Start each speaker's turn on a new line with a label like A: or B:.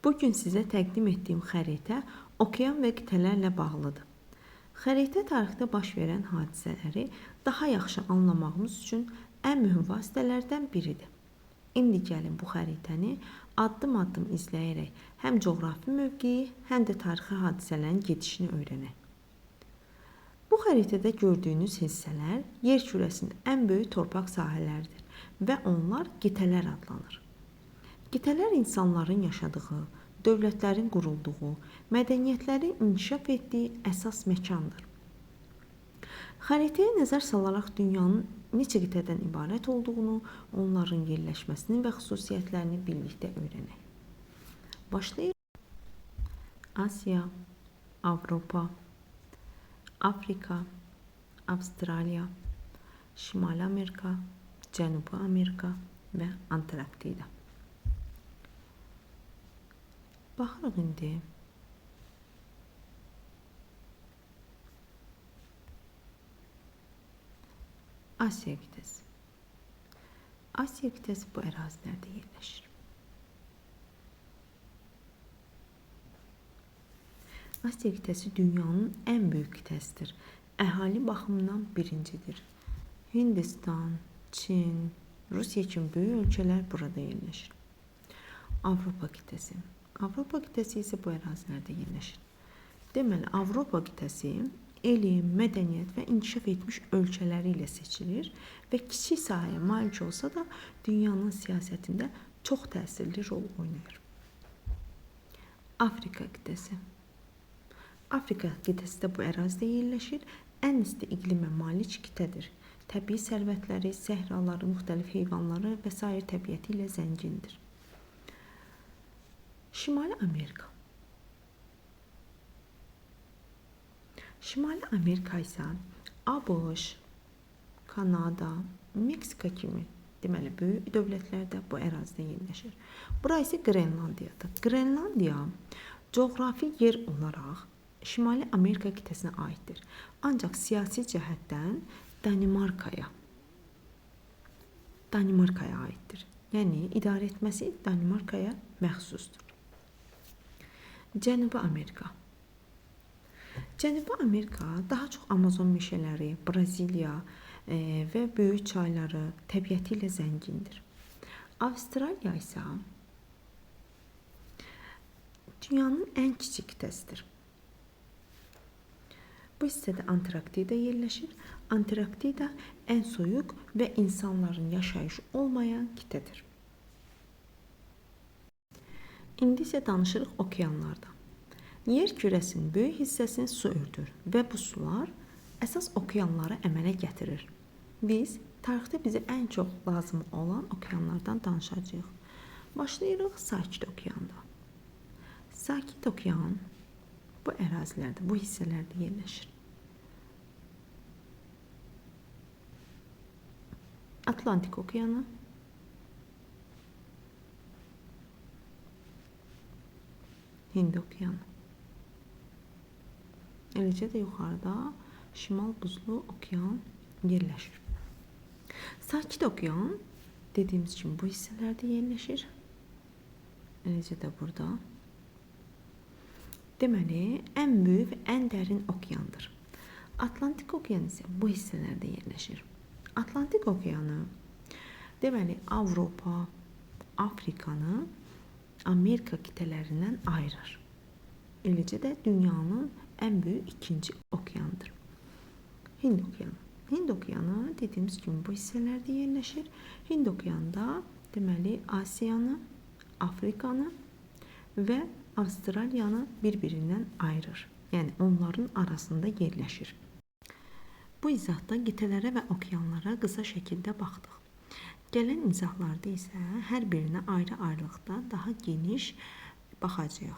A: Bugün sizə təqdim etdiyim xəritə okean və qitələrlə bağlıdır. Xəritə tarixdə baş verən hadisələri daha yaxşı anlamağımız üçün ən mühüm vasitələrdən biridir. İndi gəlin bu xəritəni addım-addım izləyərək həm coğrafi mövqeyi, həm də tarixi hadisələrin gedişini öyrənək. Bu xəritədə gördüyünüz hissələr yer kürəsinin ən böyük torpaq sahələridir və onlar qitələr adlanır. Qitələr insanların yaşadığı, dövlətlərin qurulduğu, mədəniyyətlərin inkişaf etdiyi əsas məkandır. Xəritəyə nəzər salaraq dünyanın neçə qitədən ibarət olduğunu, onların yerləşməsini və xüsusiyyətlərini birlikdə öyrənək. Başlayırıq. Asiya, Avropa, Afrika, Avstraliya, Şimali Amerika, Cənubi Amerika və Antarktida. Baxırıq indi. Asiya qitəsi. Asiya qitəsi bu ərazilərdə yerləşir. Asiya qitəsi dünyanın ən böyük qitəsidir. Əhali baxımından birincidir. Hindistan, Çin, Rusiya kimi böyük ölkələr burada yerləşir. Avropa qitəsi. Avropa qitəsi isə bu ərazilərdə yerləşir. Deməli, Avropa qitəsi elm, mədəniyyət və inkişaf etmiş ölkələri ilə seçilir və kiçik sahəyə malik olsa da dünyanın siyasətində çox təsirli rol oynayır. Afrika qitəsi. Afrika qitəsi də bu ərazidə yerləşir. Ən isti iqlimə malik qitədir. Təbii sərvətləri, səhraları, müxtəlif heyvanları və sair təbiəti ilə zəngindir. Şimali Amerika. Şimali Amerika isə ABŞ, Kanada, Meksika kimi deməli böyük dövlətlər də bu ərazidə yerləşir. Bura isə Qrenlandiyadır. Qrenlandiya coğrafi yer olaraq Şimali Amerika qitəsinə aiddir. Ancaq siyasi cəhətdən Danimarkaya aiddir. Yəni idarə etməsi Danimarkaya məxsusdur. Cənubi Amerika. Cənubi Amerika daha çox Amazon meşələri, Braziliya və böyük çayları, təbiəti ilə zəngindir. Avstraliya isə dünyanın ən kiçik qitəsidir. Bu hissədə Antarktida yerləşir. Antarktida ən soyuq və insanların yaşayışı olmayan qitədir. İndi isə danışırıq okeanlardan. Yer kürəsinin böyük hissəsini su örtür və bu sular əsas okeanları əmələ gətirir. Biz tarixdə bizə ən çox lazım olan okeanlardan danışacağıq. Başlayırıq Sakit okeandan. Sakit okean bu ərazilərdə, bu hissələrdə yerləşir. Atlantik okeanı, Hind okeanı. Eləcə də yuxarıda Şimal Buzlu okean yerləşir. Sakit okean dediyimiz kimi bu hissələrdə yerləşir. Eləcə də burada. Deməli, ən böyük və ən dərin okeandır. Atlantik okeanı isə bu hissələrdə yerləşir. Atlantik okeanı deməli Avropa, Afrikanı Amerika qitələrindən ayırır. Eləcə də dünyanın ən böyük ikinci okeanıdır. Hind okeanı. Hind okeanı dediyimiz kimi bu hissələrdə yerləşir. Hind okeanında deməli Asiyanı, Afrikanı və Avstraliyanı bir-birindən ayırır. Yəni onların arasında yerləşir. Bu izahda qitələrə və okeanlara qısa şəkildə baxdıq. Gələn izahlarda isə hər birinə ayrı-ayrılıqda daha geniş baxacağıq.